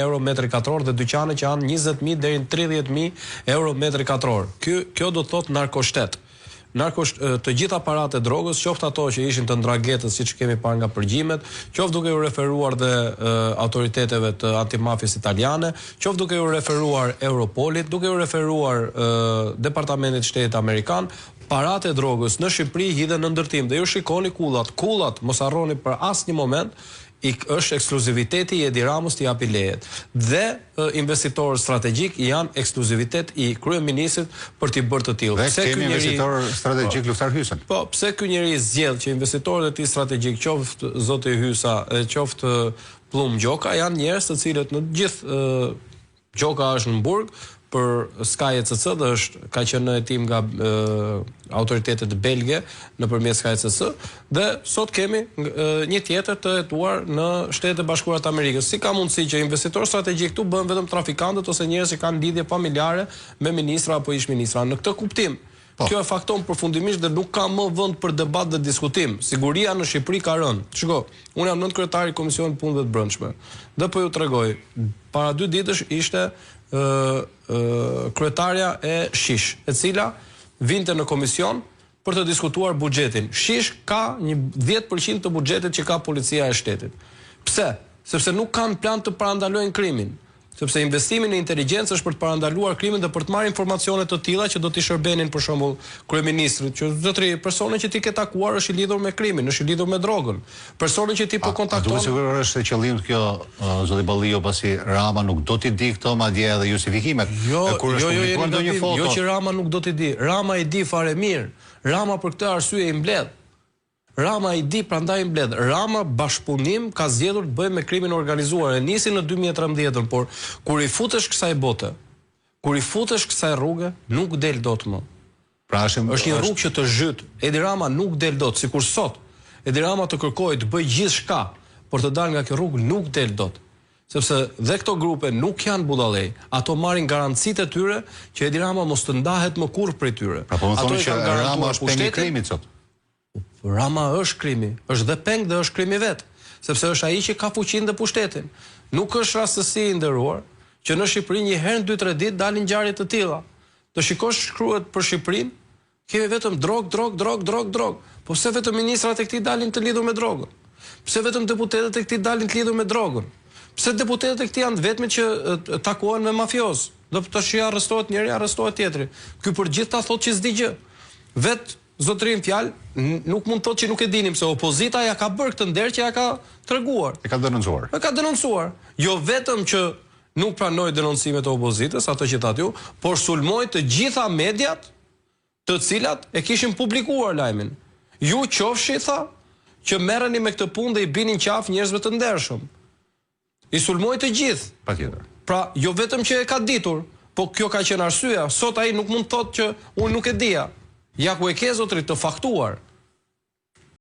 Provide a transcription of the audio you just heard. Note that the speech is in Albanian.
Euro metri katror dhe dyqane që janë 20.000 deri në 30.000 euro metri katror. Ky, kjo do të thotë narkoshtet. Narko, të gjitha paratë e drogës, qoftë ato që ishin të Ndranghetës, siç kemi parë nga përgjimet, qoftë duke iu referuar dhe e, autoriteteve të antimafies italiane, qoftë duke iu referuar Europolit, duke iu referuar e, Departamentit të Shtetit Amerikan, paratë e drogës në Shqipëri hidhen në ndërtim dhe ju shikoni kullat. Kullat, mos harroni për asnjë moment, i është ekskluziviteti i Edi Ramës t'i japi lejet. Dhe investitorët strategjik janë ekskluzivitet i kryeministrit për t'i bërë të tillë. Dhe pse kemi investitor strategjik po, Luftar Hysën. Po, pse ky njeri zgjedh që investitorët e tij strategjik, qoftë zoti Hysa e qoftë Pëllumb Gjoka, janë njerëz të cilët në gjithë Gjoka është në burg për Sky ECC dhe është ka qenë në hetim nga e, autoritetet belge nëpërmjet Sky ECC dhe sot kemi e, një tjetër të hetuar në Shtetet e Bashkuara të Amerikës. Si ka mundësi që investitorë strategjikë këtu bëhen vetëm trafikantët ose njerëz që kanë lidhje familjare me ministra apo ish ministra? Në këtë kuptim, Po. Kjo e fakton përfundimisht dhe nuk ka më vend për debat dhe diskutim. Siguria në Shqipëri ka rënë. Shiko, unë jam nënkryetar i Komisionit të Punëve të Brendshme dhe po ju tregoj, para dy ditësh ishte ë ë kryetarja e SHISH, e cila vinte në komision për të diskutuar buxhetin. SHISH ka një 10% të buxhetit që ka policia e shtetit. Pse? Sepse nuk kanë plan të parandalojnë krimin. Sepse investimi në inteligjencë është për të parandaluar krimin dhe për të marrë informacione të tilla që do t'i shërbenin për shembull kryeministrit, që zotëri, personi që ti ke takuar është i lidhur me krimin, është i lidhur me drogën. Personi që ti po kontakton. A duket sikur është e qëllimtë kjo zoti Balliu pasi Rama nuk do t'i di këto madje edhe justifikimet. Jo, e kur është jo, jo, publikuar ndonjë foto. Jo që Rama nuk do t'i di. Rama i di fare mirë. Rama për këtë arsye i mbledh. Rama i di prandaj i mbledh. Rama bashkëpunim ka zgjedhur të bëjë me krimin e organizuar. E nisi në 2013-ën, por kur i futesh kësaj bote, kur i futesh kësaj rruge, nuk del dot më. Pra është, është një rrugë që të zhyt. Edi Rama nuk del dot, sikur sot Edi Rama të kërkojë të bëjë gjithçka për të dalë nga kjo rrugë, nuk del dot. Sepse dhe këto grupe nuk janë budallej. Ato marrin garancitë e tyre që Edi Rama mos të ndahet më kurrë prej tyre. Pra po më thoni që Rama është peng i krimit sot. Rama është krimi, është dhe peng dhe është krimi vetë, sepse është ai që ka fuqinë dhe pushtetin. Nuk është rastësi i nderuar që në Shqipëri një herë në 2-3 ditë dalin ngjarje të tilla. Të shikosh shkruhet për Shqipërinë, kemi vetëm drogë, drogë, drogë, drogë, drogë. Po pse vetëm ministrat e këtij dalin të lidhur me drogën? Pse vetëm deputetët e këtij dalin të lidhur me drogën? Pse deputetët e këtij janë të vetmit që takohen me mafiozë? Do të thosh që arrestohet njëri, arrestohet tjetri. Ky për gjithë ta thotë që s'di gjë. Vetë Zotëri në fjalë, nuk mund të thotë që nuk e dinim se opozita ja ka bërë këtë nder që ja ka treguar. E ka denoncuar. E ka denoncuar. Jo vetëm që nuk pranoi denoncimet e opozitës, ato që thatë ju, por sulmoi të gjitha mediat të cilat e kishin publikuar lajmin. Ju qofshi, tha, që merreni me këtë punë dhe i bini në qafë njerëzve të ndershëm. I sulmoi të gjithë. Patjetër. Pra, jo vetëm që e ka ditur, po kjo ka qenë arsyeja. Sot ai nuk mund të thotë që unë nuk e dija. Ja ku e ke zotëri të faktuar.